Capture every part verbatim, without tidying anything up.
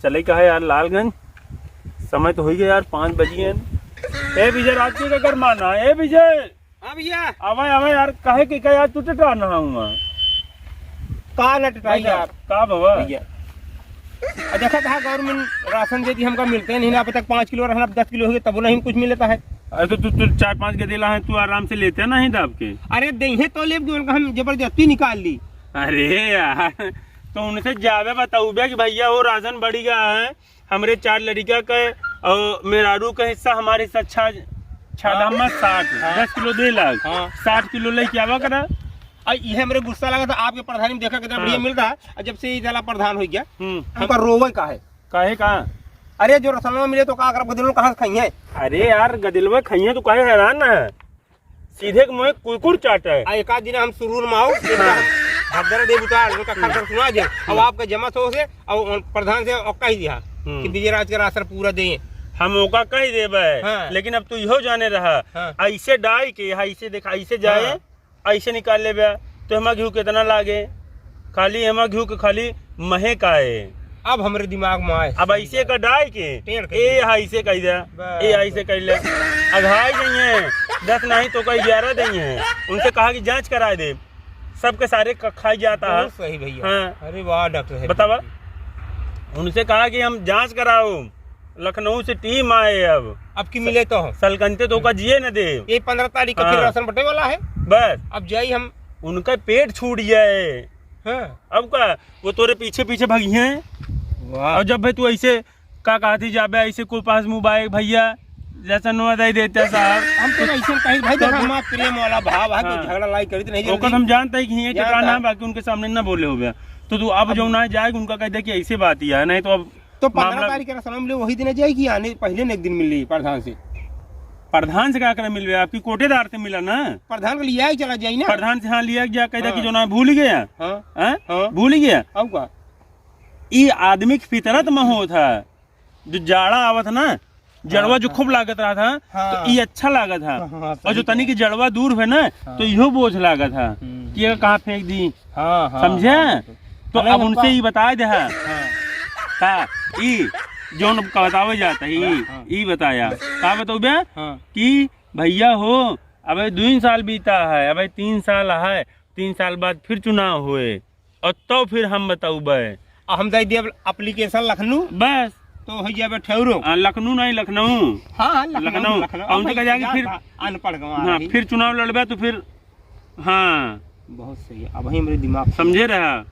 चले का है यार लालगंज, समय तो होइ गया यार, पाँच बजी है। ए विजय, रात के का गरमाना है? ए विजय, हाँ भैया। आवा, आवा यार, काहे के का यार, तू टटा ना हुआ। का ना टटाई भैया, यार? का बाबा? भैया। आ, देखा था, government राशन दे दी हमका, मिलते नहीं ना, अब तक पाँच किलो रहना, अब दस किलो हो गए, तब नहीं कुछ मिलता है। अरे तो तू, तू चार पाँच गदेला है, तू आराम से लेते नहीं दाब के। अरे देहे तो लेब, उनका हम जबरदस्ती निकाल ली। अरे यार, तो उनसे जावे बताऊबे कि भैया, वो राशन बढ़ी गया है, हमरे चार लड़िका के और मेहरारू का हिस्सा, हमारे हिस्सा छा, छा हाँ। दाम में साठ, हाँ। दस किलो दे लाग, हाँ। साठ किलो लेके आवा करा। आ, इहे हमरे गुस्सा लगा था, आपके प्रधानी में देखा कितना हाँ। बढ़िया मिल रहा है, और जब से ये जला प्रधान हो गया, हम्म। हमका रोवे का है। काहे का? अरे, जो रसनवा मिले तो का करब, गदिलो कहाँ से खाइए? अरे यार, गदिलवा खाइए तो काहे हैरान ना है? सीधे के मुँहे कुकुर चाटे। आ, एक आध दिन हम सुरूर में आओ, एक हाँ। हम भद्दर देव उतार, उनका खर खर सुना दे। अब हाँ। आपका जमा सो से, और प्रधान से और कह दिया हम्म। कि विजयराज का राशन पूरा दें। हम ओका कह देबे, हाँ। लेकिन अब तू इहो जाने रहा, हाँ। ऐसे डाई के, ऐसे देखा, ऐसे जाए, हाँ। ऐसे निकाल लेबे, तो एमा घिउ कितना लागे? खाली एमा घिउ के खाली महक आए। अब हमरे दिमाग में आए। अब ऐसे का डाई के, टेढ़ कर ए दे। ऐसे कह दे, बस। ए ऐसे कह ले। अघाई नहीं है, दस नहीं तो कोई ग्यारह नहीं है। उनसे कहा कि जांच करा दे, सबके सारे क-, खाई जाता है। बहुत सही भैया। हाँ। अरे वाह डॉक्टर साहब। बतावा, उनसे कहा कि हम जांच कराओ, लखनऊ से टीम आए अब। अब की मिले तो? सलकनते तो ओका जिए न दे। ये पन्द्रह तारीख का फिर हाँ। राशन बटे वाला है। बस। अब जाई हम। उनका पेट छूट जाए। हाँ। अब का, वो तोरे पीछे पीछे भागी हैं। वाह। और जब भाई तू ऐसे का कहती जाबे, ऐसे कोई पास मुँह बाए भैया, जैसा नोआ दे देते साहब। हम तो ऐसे कहीं भाई, तो देखा, हमार प्रेम वाला भाव है, कोई हाँ। झगड़ा लड़ाई करी तो नहीं ओकर जल्दी। हम जानते हैं कि ये जानता ठिकाना है। है, बाकी उनके सामने ना बोले हो गया। तो तू अब अब जो ना जाए, उनका कह दे कि ऐसे बात ही है, नहीं तो अब तो पन्द्रह मामला तारीख का समय मिले, वही दिन जाए कि आने पहले न एक दिन मिल ली प्रधान से। प्रधान से का करे मिलवे? आपकी कोटेदार से मिला ना। प्रधान को लिया ही चला जाई ना। प्रधान से हाँ लिया गया, कह दे कि हाँ। जो ना भूल गया। हाँ। हैं? हाँ। भूल गया। अब का? ई आदमी की फितरत में होत है, जो जाड़ा आवत ना, जड़वा हाँ, जो हाँ। खूब लागत रहा था, हाँ। तो ई अच्छा लागत था। हाँ, हाँ, और जो सही तनी कहा। की जड़वा दूर है ना, हाँ। तो इहो बोझ लागत था हम्म। कि ये कहाँ फेंक दी। हाँ, हाँ, समझे? हाँ, बिल्कुल। तो अरे अब उनसे पप्पा। ई बताए दे है। हाँ। का? ई जौन बतावे जाता है, ई, हाँ, हाँ। ई बताया। का बताऊबे? हाँ। कि भैया हो, अबे दो साल बीता है, अबे तीन साल है, तीन साल बाद फिर चुनाव होए, और तो फिर हम बताऊबे। आ, हम दे दिया application लखनऊ, बस। तो हो जाबे ठौरो। आ, लखनऊ नहीं, लखनऊ। हाँ, हाँ, लखनऊ, लखनऊ। लखनऊ। और उनसे अब कह जाएंगे फिर, जानता, अनपढ़ गंवार हाँ, ही। फिर चुनाव लड़बे तो फिर, हाँ। बहुत सही है। अब वही हमरे दिमाग समझे रहा।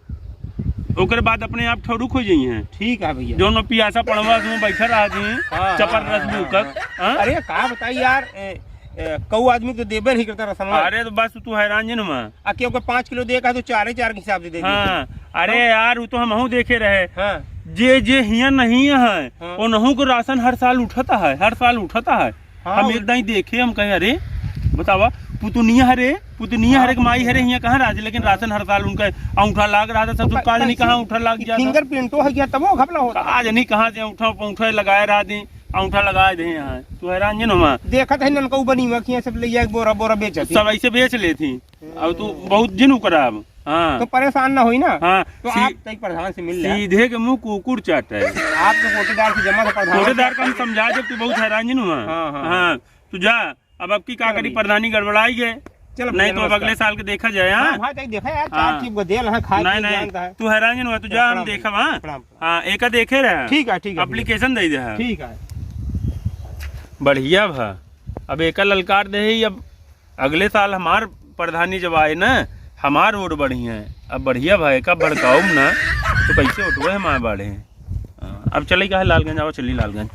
ओकरे बाद अपने आप ठौरुक हो जाई हैं। ठीक है भैया। जौन पियासा पड़वा से बैठा रहा थी, हाँ, चपर हाँ, रस हाँ, भूकत, हाँ। हाँ? अरे का बताई यार, ए, ए, कऊ आदमी तो देबे नहीं करता रसनवा। अरे तो बस तू हैरान जिन हुआ। आ, क्योंकि पाँच किलो दे का तो चारे चार के हिसाब से दे दे। हाँ, अरे तो यार, वो तो हमहू देखे रहे। हाँ। जे, जे हियां नहीं है, हाँ। उनहू को राशन हर साल उठता है, हर साल उठता है। हाँ, हम उठ- एक दाई देखे, हम कहे, "अरे, बतावा, पुतुनिया हरे, पुतुनिया हाँ, हरे के माई हरे, हियां कहाँ राज?" लेकिन हाँ। राशन हर साल उनका अंगूठा लाग रहा था, सब तो तो का-, काज नहीं कैसे? कहाँ अंगूठा लाग ई जाता। Fingerprint तो है क्या, तब वो घपला होता। काज नहीं कहाँ से अंगूठा, अंगूठा लगाए रहा दी, अंगूठा लगाए दे यहाँ। तू हैरान जिन हुआ। देखत है ननकऊ बनी हुआ कि यहाँ सब ले जाए, बोरा, बोरा बेचत ही। सब ऐसे बेच लेती। अब तू बहुत जिन ओकरा अब। हाँ। तो परेशान ना होई ना। हाँ, तो सी-, आप तई प्रधान से मिल ले। सीधे के मुंह कुकुर चाटे। आप तो कोटेदार से जमा था प्रधान। कोटेदार का हम समझा दे, तू बहुत हैरान जिन हुआ। हाँ, हाँ। हाँ, तू जा, अब, अब की का चलो करी, भैया। प्रधानी गड़बड़ाई गए। चलो, नहीं भैया, तो अब नमस्कार। अगले साल के देखा जाए, हाँ? हाँ, भाई, तई देखा यार, चार हाँ। चीज को देल है, खाए नहीं, पिए नहीं, जानता है। तू हैरान जिन हुआ, तू जा, हम प्रणाम, देखब, हाँ? प्रणाम, प्रणाम। हाँ, एका देखे रहे। ठीक है, ठीक है, भैया। Application दे दे, हाँ। ठीक है। बढ़िया भा, अब एका ललकार दे ही, अब अगले साल हमार प्रधानी जब आए ना, हमार वोट बढ़िया है। अब बढ़िया भाई का भड़काउम ना, तो कैसे वोटवे हमारे बाढ़े हैं। हाँ, अब चले का है लालगंज, आओ चली लालगंज।